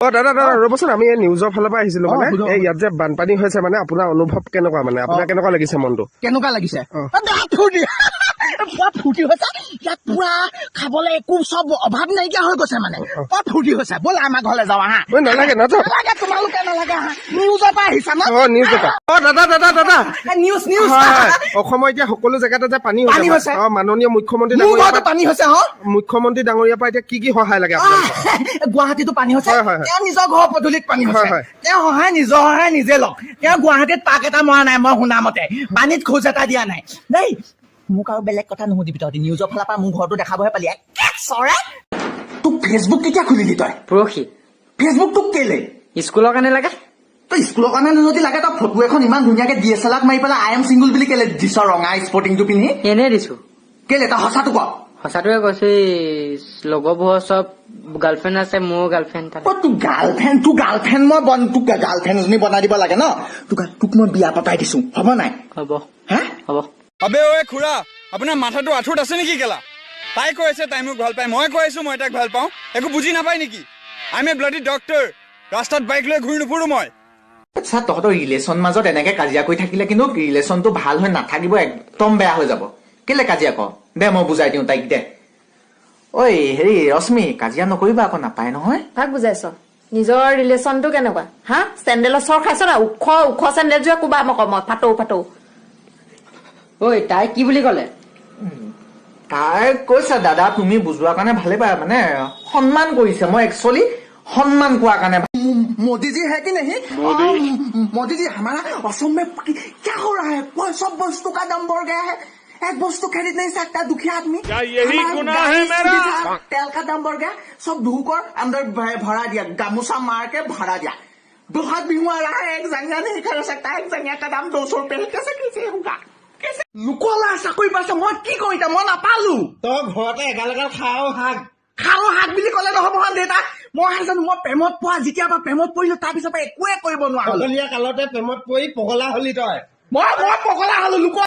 অ দাদা দাদা, ৰ'বচোন, আমি এই নিউজৰ ফালৰ পৰা আহিছিলো। মানে সোধক। এই ইয়াত যে বানপানী হৈছে, মানে আপোনাৰ অনুভৱ কেনেকুৱা, মানে আপোনাৰ কেনেকুৱা লাগিছে মনটো? কেনেকুৱা লাগিছে? বেয়া ফূৰ্তি, পুৰা ফূৰ্তি হৈছে। ইয়াত পুৰা খাবলৈ একো চব অভাৱ নাইকিয়া হৈ গৈছে, মানে পুৰা ফূৰ্তি হৈছে। ব'লা, আমাৰ ঘৰলৈ যাওঁ আহা। ঐ, নালাগে, নাযাওঁ। নালাগে, তোমালোকে নালাগে আহা। নিউজৰ পৰা আহিছা ন? অ, নিউজৰ পৰা। অ দাদা দাদা দাদা। News, news. হয়, অসমৰ এতিয়া সকলো জেগাতে যে পানী পানী হৈছে। অ, মাননীয় মুখ্যমন্ত্ৰী মোৰ ডাঙৰীয়াৰ ঘৰতো পানী হৈছে। হ। মুখ্যমন্ত্ৰী ডাঙৰীয়াৰ পৰা এতিয়া কি কি সহায় লাগে আপোনালোকক? গুৱাহাটীতো পানী হৈছে। হয়, হয়, হয়। তেওঁ নিজৰ ঘৰৰ পদূলিত পানী হৈছে। হয়, হয়। তেওঁ সহায়, নিজৰ সহায় নিজে লওক। তেওঁ গুৱাহাটীত পাক এটা মৰা নাই, মই শুনা মতে পানীত খোজ এটা দিয়া নাই দেই। মোক আৰু বেলেগ কথা নুসুধিবি তহঁতি। নিউজৰ ফালৰ পৰা মোৰ ঘৰটো দেখাবহে পালি, একে চৰে। তোক ফেচবুক কেতিয়া খুলিলি তই? পৰহি। ফেচবুক তোক কেলে? স্কুলৰ কাৰণে লাগে। তই স্কুলৰ কাৰণে যদি লাগে, তই ফটো এখন ইমান ধুনীয়াকে ডি এছ এল আৰত মাৰি পেলাই "I am single" বুলি কেলে দিছ, ৰঙা স্পৰ্টিংটো পিন্ধি? এনেই দিছো। কেলে? তই সঁচাটো ক। সঁচাটোৱে কৈছো, এই লগৰবোৰৰ চব গাৰ্লফ্ৰেণ্ড আছে, মোৰো গাৰ্লফ্ৰেণ্ড তাত। অ, তোৰ গাৰ্লফ্ৰেণ্ড মই বন তোক গাৰ্লফ্ৰেণ্ড এজনী বনাই দিব লাগে ন? তোক মই বিয়া পতাই দিছো, হ'ব নাই? হ'ব। হা? হ'ব। আবে ঐ খুৰা, আপোনাৰ মাথাটো আঁঠুত আছে নেকি কেলা? তাই কৈ আছে তাই মোক ভাল পায়, মই কৈ আছো মই তাইক ভাল পাওঁ। একো বুজি নাপায় নেকি? I am a bloody doctor. ৰাস্তাত বাইক লৈ ঘূৰি নুফুৰো মই। আচ্ছা, তহঁতৰ ৰিলেশ্যন মাজত এনেকে কাজিয়া কৰি থাকিলে কিন্তু ৰিলেশ্যনটো ভাল হৈ নাথাকিব, একদম বেয়া হৈ যাব। কেলে কাজিয়া কৰ? দে, মই বুজাই দিওঁ তাইক, দে। ঐ হেৰি ৰশ্মি, কাজিয়া নকৰিবা আকৌ, নাপায় নহয়। কাক বুজাইছ? নিজৰ ৰিলেশ্যনটো কেনেকুৱা? হা, চেণ্ডেলৰ চৰ খাইছ না? ওখ ওখ চেণ্ডেলযোৰে কোবা মই কম, মই ফাটৌ ফাটৌ। ঐ, তাই কি বুলি ক'লে? তাই কৈছে, দাদা, তুমি বুজোৱাৰ কাৰণে ভালে পায়, মানে সন্মান কৰিছে। মই একচুৱেলি সন্মান কোৱাৰ কাৰণে। मोदी जी है कि नहीं? मोदी जी, हमारा असम में क्या हो रहा है? वो सब वस्तु का दाम बढ़ गया है, एक वस्तु खरीद नहीं सकता दुखिया आदमी। क्या यही हमारा गुनाह गाड़ी है मेरा? सुविधा, तेल का दाम बढ़ गया, सब धोकर अंदर भरा दिया, गामोसा मार के भरा दिया। बहुत बिहू आ रहा है, एक जंगिया नहीं खरीद सकता, एक जंगिया का दाम 200 रुपये है। कैसे कैसे होगा, कैसे? লোকৰ ল'ৰা চাকৰি পাইছে, মই কি কৰিম এতিয়া? মই নাপালো। তই ঘৰতে এগাল এগাল খাওঁ শাক। খালো শাক বুলি ক'লে নহ'ব হা দেউতা। মই জানো, মই প্ৰেমত পোৱা, যেতিয়াৰ পৰা প্ৰেমত পৰিলো, তাৰপিছৰ পৰা একোৱে কৰিব নোৱাৰো। পগলীয়া কালতে প্ৰেমত পৰি পগলা হলি তই। মই পগলা হলো লোকৰ